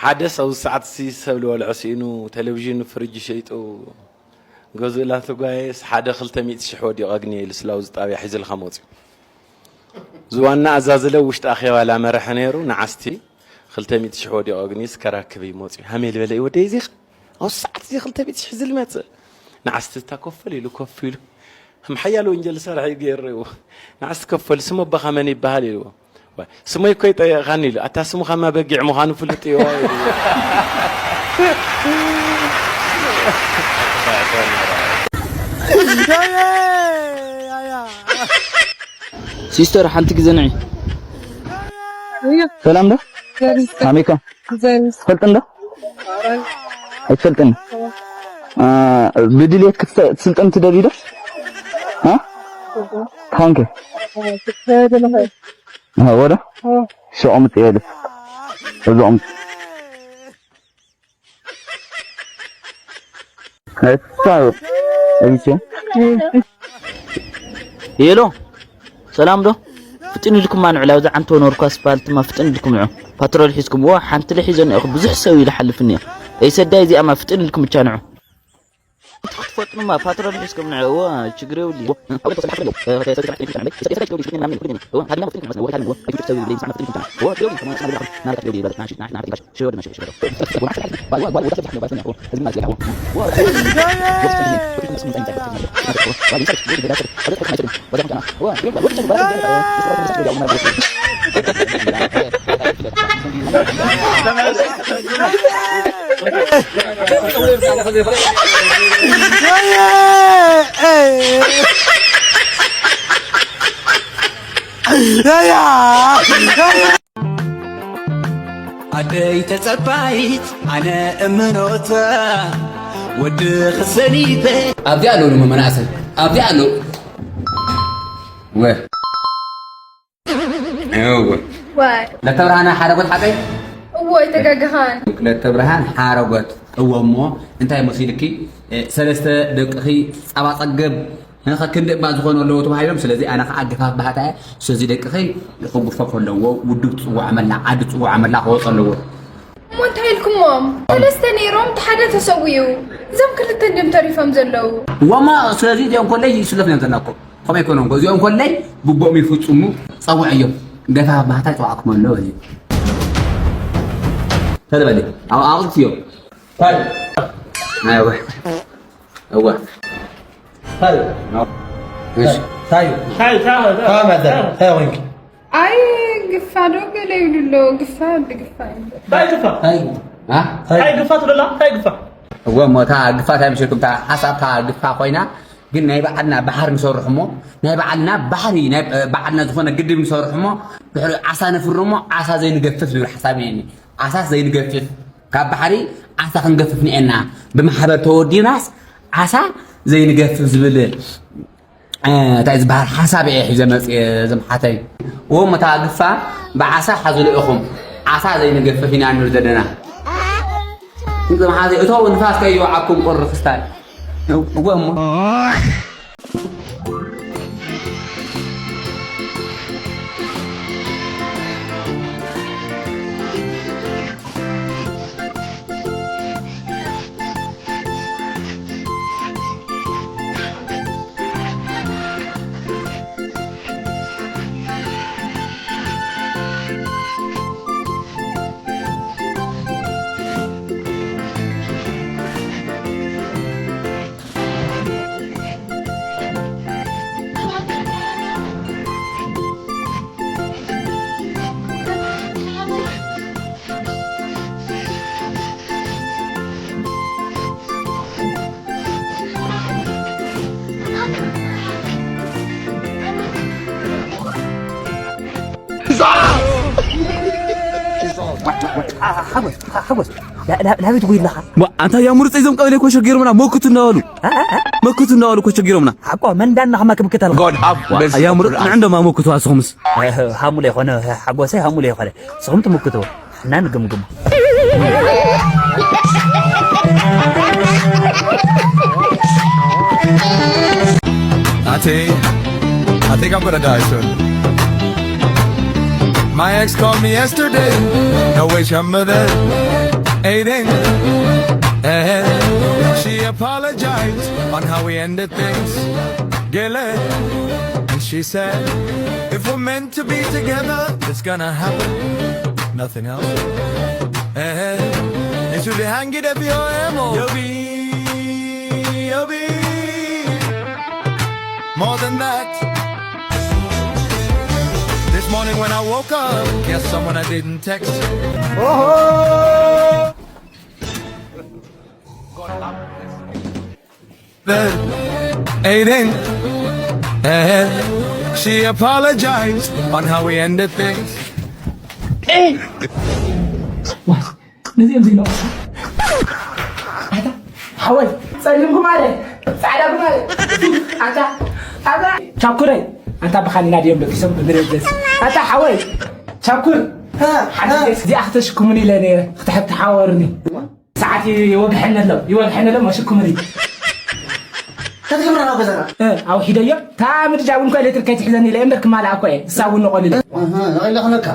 ሓደ ሰብ ሰዓት ሲ ሰብ ዝበልዖ ስኢኑ፣ ቴሌቪዥን ፍርጅ ሸይጡ፣ ገዝኡ ላተጓየስ ሓደ ክልተ ሚእቲ ሽሕ ወዲቑ ኣግንየ ኢሉ ስላው ዝጣብያ ሒዙልካ መፅዩ። ዝዋና ኣዛዝለ ውሽጢ ኣኼባ ላመረሐ ነይሩ። ንዓስቲ ክልተ ሚእቲ ሽሕ ወዲቑ ኣግንየ ስከራክብ እዩ መፅዩ። ሃሜ ልበለ እዩ ወደይ ዚኽ። ኣብ ሰዓት እዚ ክልተ ሚእቲ ሽሕ ዝልመፅእ። ንዓስቲ እታ ኮፈል ኢሉ ኮፍ ኢሉ። እም ሓያል ወንጀል ዝሰርሐ እዩ ገይሩ። ንዓስቲ ኮፈል ስሙ ኣቦኻ መን ይበሃል ኢልዎ። ዋ፣ ስመይ እኮ ይጠየቕካኒ ኢሉ። ኣታ ስሙ ኻማ በጊዕ ምዃኑ ፍሉጥ እዩ ኢልዎ። ሲስተር ሓንቲ ግዜ ንዒ። ሰላም ዶ? ኣሜካ ትፈልጥ እንዶ? ኣይትፈልጥን። አ፣ ብድልየት ክትሰ- ትስልጠን ትደልዩ ዶ? አ? ታንክ። አ፣ ወደ? ሽዑ ምጽእ የለ። እዞም እታ እይቼ። ሄሎ፣ ሰላም ዶ? ፍጥን ኢልኩማ ንዑ፣ ላብዛ ዓንቶ ኖርኳ ኣስፋልትማ ፍጥን ኢልኩም ንዑ። ፓትሮል ሒዝኩም፣ ዋ፣ ሓንቲ ልሒዘን እኹ፣ ብዙሕ ሰብ ኢሉ ሓልፍኒ እየ። እይ ሰዳይ እዚኣማ ፍጥን ኢልኩም ብቻ ንዑ። ክትፈጥኑማ ፓትሮል ሒዝኩም ንዑ፣ ዋ፣ ችግር የብሉ። ኣደይ ተጸባይት ኣነ እምኖታ ወዲ ክሰኒተ ኣብዚኣ ኣለዉ ድማ መናእሰይ ኣብዚኣ ኣለዉ ወ እወ ዋይ ለተብርሃነ ሓረጎት ሓቀይ እዎ ኣይተጋገኻን ለተብርሃን ሓረጎት እወ እሞ እንታይ መሲልኪ ሰለስተ ደቅኺ ጻባ ጸገብ ንኸክንዲ እባ ዝኾኑ ኣለዎ ተባሂሎም ስለዚ ኣነ ከዓ ገፋፍ ባህታ እየ ስለዚ ደቅኺ ክጉፈፍ ኣለዎ ውድብ ትፅዋዕ መላ ዓዲ ትፅዋዕ መላ ክወፅ ኣለዎ እሞ እንታይ ኢልኩሞም ሰለስተ ነይሮም እቲ ሓደ ተሰዊኡ እዞም ክልተ እንድም ተሪፎም ዘለዉ ወማ ስለዚ እዚኦም ኮለይ ይስለፍ እዮም ዘናኮ ከመይ ኮኖም እዚኦም ኮለይ ግቦም ይፍፅሙ ፀውዕ እዮም ገፋፍ ባህታ ይፅዋዕኩም ኣለዎ እዚ ተለበሊ ኣብ ኣቕልት እዮም ታይ እዋ ታይ ታይ ታይ ታይ ታይ ታይ ወይንኪ ኣይ ግፋ ዶ ገለ ይብሉ ኣሎ ግፋ ብግፋ ይብሉ ታይ ግፋ ታይ ታይ ግፋ ትብለላ ታይ ግፋ እወ እሞ እታ ግፋ ታይ ምሸኩም እታ ሓሳብ እታ ግፋ ኮይና ግን ናይ በዓልና ባሕሪ ንሰርሕ እሞ ናይ በዓልና ባሕሪ ናይ በዓልና ዝኾነ ግድብ ንሰርሕ እሞ ድሕሪ ዓሳ ነፍሪ እሞ ዓሳ ዘይንገፍፍ ዝብል ሓሳብ እኒአኒ ዓሳስ ዘይንገፍፍ ካብ ባሕሪ ዓሳ ክንገፍፍ ኒኤና ብማሕበር ተወዲብናስ ዓሳ ዘይንገፍፍ ዝብል እንታይ ዝበሃል ሓሳብ እየ ሒዘ መፅየ ዘምሓተይ እዎም እታ ግፋ ብዓሳ ሓዝሉ ኢኹም ዓሳ ዘይንገፍፍ ኢና ንብል ዘለና ዘምሓተይ እቶ ንፋስ ከይወዓኩም ቁሪ ክስታይ እዎ እሞ ሓጎስ ሓጎስ ናበይ ትጉይ ኣለኻ ኣንታ ያምርፀ እዞም ቀበሌ ኮሸ ገይሮምና መክቱ እናበሉ መክቱ እናበሉ ኮሸ ገይሮምና ሓቋ መን እንዳና ከማ ክምክት ኣለኻ ኣያምርፅ ንዕንዶማ መክቱ ኣስኹምስ ሃሙለ ይኾነ ሓጎሰይ ሃሙለ ይኾነ ንስኹም ትምክትዎ ንሕና ንግምግሞ። Ate, I think I'm gonna die soon. My ex called me yesterday. No way, I'm there. Aiden. And she apologized on how we ended things. Gele. And she said, if we're meant to be together, it's gonna happen. Nothing else. And it's really hanging up your ammo. You'll be, you'll be. More than that. This morning when I woke up, guess someone I didn't text. Oh! Aiden. And she apologized on how we ended things. ነዚኦም ዘይነቑ ኣታ ሓወይ ጸሊም ጉማለ ጻዕዳ ጉማለ ኣታ ኣታ ቻኩረይ ኣታ ብኻሊና ድዮም ደቂሶም ብምረት ዘስ ኣታ ሓወይ ቻኩር ሓደ እዚኣ ክተሽክሙኒ ኢለ ነይረ ክትሕብ ተሓወርኒ ሰዓት ይወግሐኒ ኣሎ ይወግሐኒ ኣሎ መሽክሙኒ ተትገብረና ገዛና ኣውሒደዮ እታ ምድጃ እውን እኮ ኤሌክትሪክ ከይትሕዘኒ ኢለ እምበር ክማልኣ እኮ እየ እሳ እውን ንቆልለ ኢለኽነካ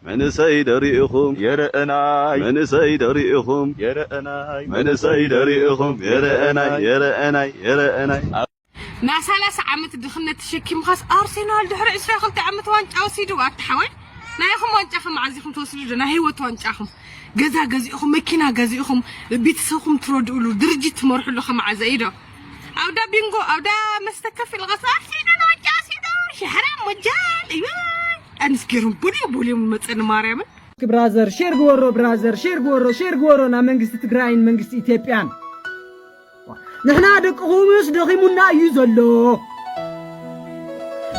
መንእሰይ ደሪእኹም የረእናይ መንእሰይ ደሪእኹም የረእናይ መንእሰይ ደሪእኹም የረእናይ የረእናይ የረእናይ ናይ ሰላሳ ዓመት ድኽነት ተሸኪምኻስ ኣርሴናል ድሕሪ ዕስራ ክልተ ዓመት ዋንጫ ወሲዱ ኣታ ሓወይ ናይኹም ዋንጫ ከመዓዚኹም ትወስዱ ዶ ናይ ህይወት ዋንጫኹም ገዛ ገዚእኹም መኪና ገዚእኹም ቤተሰብኹም ትረድእሉ ድርጅት ትመርሕሉ ከመዓዘ እዩ ዶ ኣውዳ ቢንጎ ኣውዳ መስተ ከፍ ኢልኻስ ኣርሴናል ዋንጫ ወሲዱ ሽሕራም ወጃል እዩ ኣንስ ገይሮም ቦልዮ ቦልዮም መፀኒ ማርያምን ብራዘር ሼር ግበሮ ብራዘር ሼር ግበሮ ሼር ግበሮ ናብ መንግስቲ ትግራይን መንግስቲ ኢትዮጵያን ንሕና ደቅኹምስ ደኺሙና እዩ ዘሎ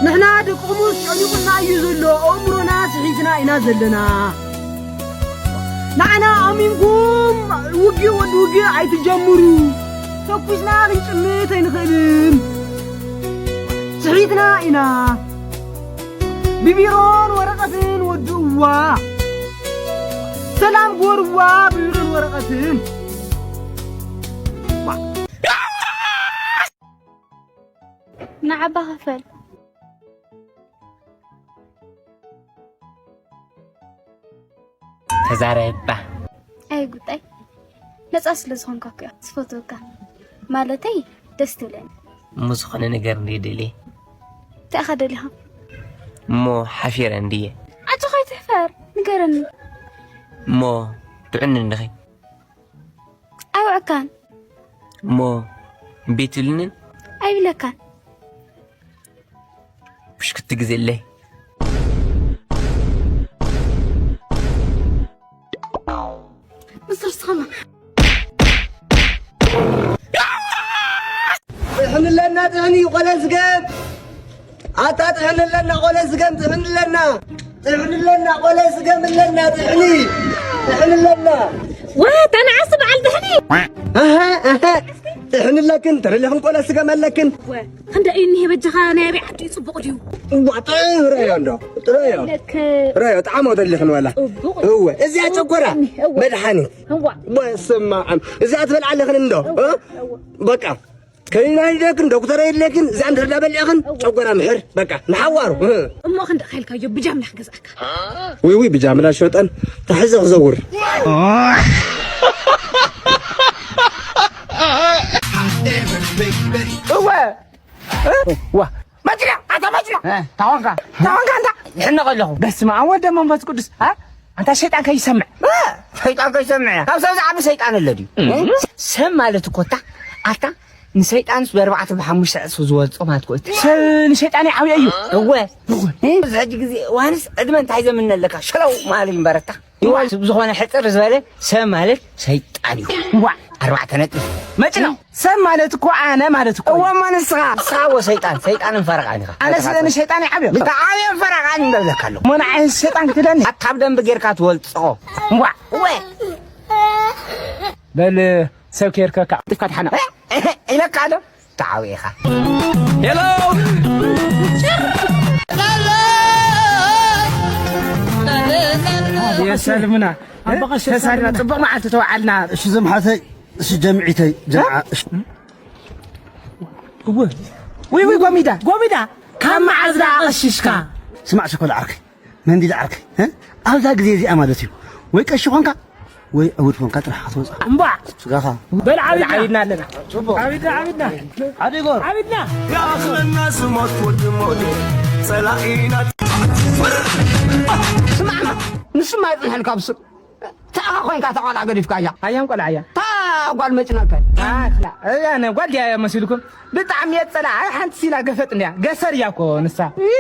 ንሕና ደቅኹምስ ጨኒቑና እዩ ዘሎ ኣእምሮና ስሒትና ኢና ዘለና ንዓና ኣሚንኩም ውግእ ወዲ ውግእ ኣይትጀምሩ ተኩስና ክንጭምት ኣይንኽእልን ስሒትና ኢና ብቢሮን ወረቐትን ወድእዋ ሰላም ግበርዋ ብቢሮን ወረቐትን ንዓባ ክፈል ተዛረባ ኣይ ጉዳይ ነፃ ስለ ዝኾንካ እኮ እያ ዝፈትወካ ማለተይ ደስ ትብለኒ እሞ ዝኾነ ነገር እንድየ ደልየ እንታይ ኢኻ ደሊኻ እሞ ሓፊረ እንድየ ኣጆኻ ኣይትሕፈር ንገረኒ እሞ ትዕኒ እንድኺ ኣይውዕካን እሞ ቤት ይብልንን ኣይብለካን ብሽክቲ ግዜ ኣለይ ምስርስኸማ ጥሕንለና ጥሕኒ ቆለ ዝገም ኣታ ጥሕንለና ቆለ ዝገም ጥሕንለና ጥሕንለና ቆለ ዝገም ኣለና ጥሕኒ ጥሕንለና ዋ ተናዓስ በዓል ድሕኒ ግን ተረለኽን ቆለ ስገም ኣለክን። ወ፣ ክንደይ እዩ እኒሄ በጃኻ? ናይ ኣበይ ዓዲ እዩ? ጽቡቕ ድዩ? እዋ፣ ጥራይ ረዮ እንዶ፣ ጥራይ ረዮ። ለክ ረዮ፣ ጣዕሞ ተልኽን ዋላ። ጽቡቕ። እወ፣ እዚኣ ጨጎራ እወ። መድሓኒት። እዋ። በስመ ኣብ። እዚኣ ትበልዓ ኣለኽን እንዶ? እወ፣ እ? እወ። በቃ፣ ከኒና ይደክን፣ ዶክተር የድለክን፣ እዚኣ እንድሕር ዳበልዕኽን፣ እወ። ጨጎራ ምሕር፣ በቃ፣ ንሓዋሩ። እ። እሞ ክንደይ ከልካዮ? ብጃምላ ክገዝኣካ። ውይ፣ ውይ፣ ብጃምላ ሸጠን፣ ተሕዘ ክዘውር። እወ። እ? ዋ። መጭና፣ ኣታ መጭና። እ፣ ታወንካ። ታወንካ ኣንታ። ይሕነቕ ኣለኹ። በስመ ኣብ ወወልድ ወመንፈስ ቅዱስ። እ? ኣንታ ሸይጣን ከይሰምዕ። እ፣ ሸይጣን ከይሰምዕ። ካብ ሰብ ዝዓቢ ሰይጣን ኣሎ ድዩ? እ? ሰብ ማለት እኮ እታ፣ ኣታ ንሰይጣንስ ብኣርባዕተ ብሓሙሽተ ዕጽፊ ዝወጾ ማለት እኮ እቲ። ሰብ ንሸይጣን ይዓብዮ እዩ። እወ። እወ። እ? እዚ ሕጂ ግዜ ዋንስ ዕድመ እንታይ ዘምነለካ? ሸለው ማለት እዩ እምበረታ። ይዋ፣ ዝኾነ ሕጽር ዝበለ ሰብ ማለት ሰይጣን እዩ። ዋ። ኣርባዕተ ነጥቢ። መጭነቕ። ሰብ ማለት እኮ ኣነ ማለት እኮ እዩ። እወ፣ እሞ ንስኻ? ንስኻ እወ ሰይጣን፣ ሰይጣንን ፈረቓን ኢኻ። ኣነ ስለ ንሸይጣን ይዓብዮ። ብጣዕሚ እዮም ፈረቓን እንደብለካ ኣለኹ። እሞ ንዓይ ሰይጣን ክትብለኒ? ካብ ደንቢ ጌርካ ትወልጾ። ዋ። እወ። በል ሰብ ከይርከካ። ጥፍካ ትሓነቕ። ኢለካ ኣሎ። ተዓዊኻ። ሄሎ! የሰልምና። ተሳድና፣ ጽቡቕ መዓልቲ ተወዓልና። እሺ፣ ዘምሓተይ፣ እሺ፣ ጀምዒተይ፣ ጀምዓ፣ እሺ። እወ። ውይ፣ ውይ፣ ጎሚዳ፣ ጎሚዳ። ካብ መዓዝ ደኣ ቀሽሽካ? ስማዕ፣ ሸኮላ ዓርከይ። መንዲል ዓርከይ፣ እ? ኣብዛ ግዜ እዚኣ ማለት እዩ። ወይ ቀሺ ኾንካ፣ ወይ ዕውድ ኾንካ ጥራሕ ክትወጽእ። እምቧ! ስጋኻ። በል ዓቢድና። ዓቢድና ኣለና። ጽቡቕ። ዓቢድና፣ ዓቢድና። ዓቢድና። ይኣኽለና ስሞት ወዲ ሞት፣ ጸላኢና። ስማዕማ፣ ንስማ ይጽንሐልካ ብስም። ታኻ ኾንካ፣ እታ ቖልዓ ገዲፍካያ። ኣያም ቆልዓ እያ። እታ ጓል መጭነልካ። ኣይ፣ ክላ-፣ እያ፣ ነ-፣ ጓል ድያ መሲልኩም? ብጣዕሚ እየ ዝጸልኣ። ኣይ፣ ሓንቲ ሲላ ገፈጥ እንድያ። ገሰር እያ እኮ ንሳ። ይ-፣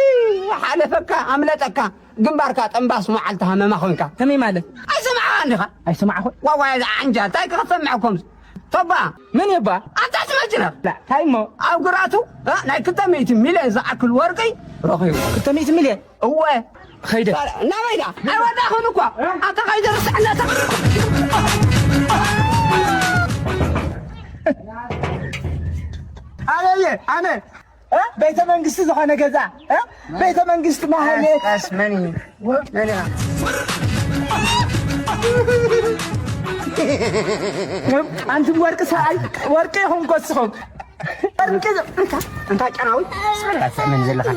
ሓለፈካ፣ ኣምለጠካ። ግንባርካ ጠምባስ መዓልቲ ሃመማ ኾንካ። ከመይ ማለት? ኣይሰማዕኻን ዲኻ? ኣይሰማዕኹን። ዋዋይ፣ እዛ ዓንጃል፣ እንታይ ክትሰምዕ ከምዚ? ቶባ። መን እባ? ኣንታ ትመጭነር። ላ፣ እንታይ እሞ? ኣብ ግራቱ፣ እ፣ ናይ ክልተ ሚእቲ ሚልዮን ዝኣክል ወርቂ ረኺቡ። ክልተ ሚእቲ ሚልዮን? እወ። ኸይደ። ናበይ ዳ? ኣይወዳእኹን እኮ። ኣታ ኸይደ ርስዕነታ። ኣበየ፣ ኣነ፣ እ? ቤተ መንግስቲ ዝኾነ ገዛ፣ እ? ቤተ መንግስቲ ማህሌት። ቀስ፣ መን እዩ? መን እዩ? ኣንቱም ወርቂ ሰብኣይ፣ ወርቂ ኢኹም ከስኹም። ወርቂ ዝ-፣ እንታ፣ እንታ ጨናዊ? ስዕመኒ ዘለኻ።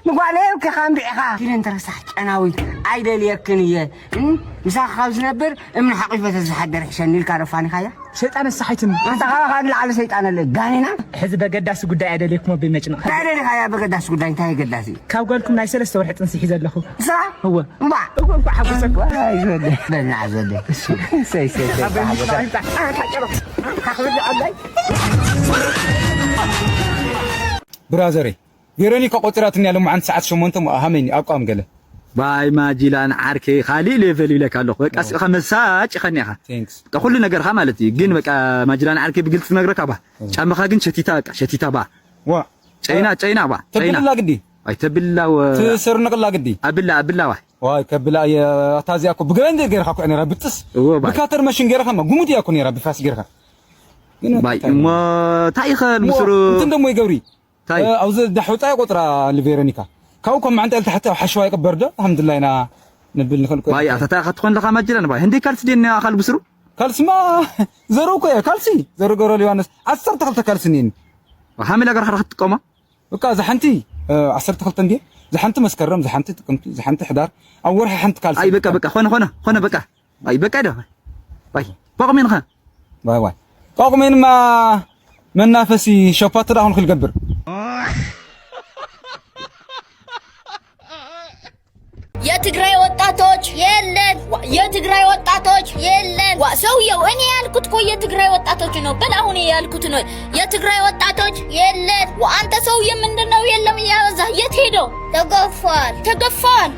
ንጓለይ እኮ ኢኻ እምቢ ኢኻ። ኪደ እንተ ረሳሕ ጨናዊት ኣይደልየክን እየ። እም፣ ምሳኻ ካብ ዝነብር እምኒ ሓቂፈ ተዝሓድር ይሕሸኒ ኢልካ ዶ ፋኒኻያ? ሰይጣን ኣሳሓይትኒ። ኣንታ ካባኻ ንላዕሊ ሰይጣን ኣለ፣ ጋኔና። ሕዚ በገዳሲ ጉዳይ ኣይደልየኩም ኣቦይ መጭነቕ። እንታይ ደሊኻያ በገዳሲ ጉዳይ? እንታይ ኣገዳሲ? ካብ ጓልኩም ናይ ሰለስተ ወርሒ ጥንሲ ሒዘ ኣለኹ። ንስኻ? እወ። እምባዕ። እወ፣ እንኳዕ ሓጎሰኩም። ዋይ፣ ዘወደ። በልና፣ ዘወደ። ሰይ፣ ሰይ፣ ሰይ፣ ኣቦይ ሓጎሰ። መጭነቕ ይምጣ። ኣንታ ጨነቕ። ካኽብድ ዓባይ። ብራዘረይ፣ ቬሮኒካ ቆጺራትኒ ኣለ፣ መዓንቲ ሰዓት ሸሞንተ ሞ-፣ ሃመኒ፣ ኣቋም ገለ። ባይ ማጅላን ዓርከይ፣ ካሊእ ሌቨል ይብለካ ኣለኹ። በቃ፣ ኦ። ስኻ መሳጭ ኸኒ ኢኻ። ቴንክስ። በቃ፣ ኩሉ ነገርኻ ማለት እዩ። ግን በቃ፣ ማጅላን ዓርከይ ብግልጺ ነግረካ ባ። ኦ። ጫማኻ ግን ሸቲታ፣ በቃ፣ ሸቲታ ባ። ዋ። ጨይና፣ ጨይና ባ። ጨይና። ተብልላ ግዲ። ኣይ፣ ተብልላ ወ-፣ ትሰርንቕላ ግዲ። ኣብላ፣ ኣብላ ዋ። ዋይ፣ ከብላ እየ። ኣታ እዚኣ እኮ ብገበን ገይርካ እኮ እያ ነይራ፣ ብጥስ። እዎ፣ ባይ። ብካተር መሽን ገይርካ፣ ማ፣ ጉሙድ እያ እኮ ነይራ፣ ብፋስ ገይርካ። ግን ባይ፣ እንታይ እሞ፣ እንታይ ኢኸ እሞ፣ ምስሩ? እንትን ደሞ ይገብሪ። ታይ? እ፣ ኣብዚ ዳሕውፃ ይቆፅራ ንቬሮኒካ። ካብኡ ከም መዓንጣ ኢልካ ሕቲ ኣብ ሓሸዋ ይቅበር ዶ? ኣልሓምዱሊላህ ኢና ንብል ንኽእል እኮ። ባይ፣ ኣታ ታይ ኢኻ ትኾን ለኻ ማጅላን ባይ? ህንደይ ካልሲ ድየን ኣኻል ብስሩ? ካልስማ ዘረው እኮ እየ፣ ካልሲ ዘረው ገብረ ዮሃንስ ዓሰርተ ክልተ ካልሲ እኒአኒ። ሃመይ ለገር ሓራ ክትጥቀማ? በቃ፣ እዛ ሓንቲ፣ እ፣ ዓሰርተ ክልተ እንድየ፣ እዛ ሓንቲ መስከረም፣ እዛ ሓንቲ ጥቅምቲ፣ እዛ ሓንቲ ሕዳር፣ ኣብ ወርሒ ሓንቲ ካልሲ። ኣይ፣ በቃ፣ በቃ፣ ኾነ፣ ኾነ፣ ኾነ፣ በቃ። ኣይ፣ በቃ ዶ? ኣይ፣ ቋቑሜንኸ? ዋይ፣ ዋይ። ቋቑሜንማ መናፈሲ ሸፓቶ ደኣ ኹን ክልገብር። የትግራይ ወጣቶች የለን። ዋ፣ የትግራይ ወጣቶች የለን። ዋ፣ ሰውየው እኔ ያልኩት እኮ የትግራይ ወጣቶች ነው። በል አሁን ያልኩት ነው። የትግራይ ወጣቶች የለን። ዋ፣ አንተ ሰውዬ ምንድን ነው የለም እያበዛህ? የት ሄደው? ተገፏል። ተገፏል።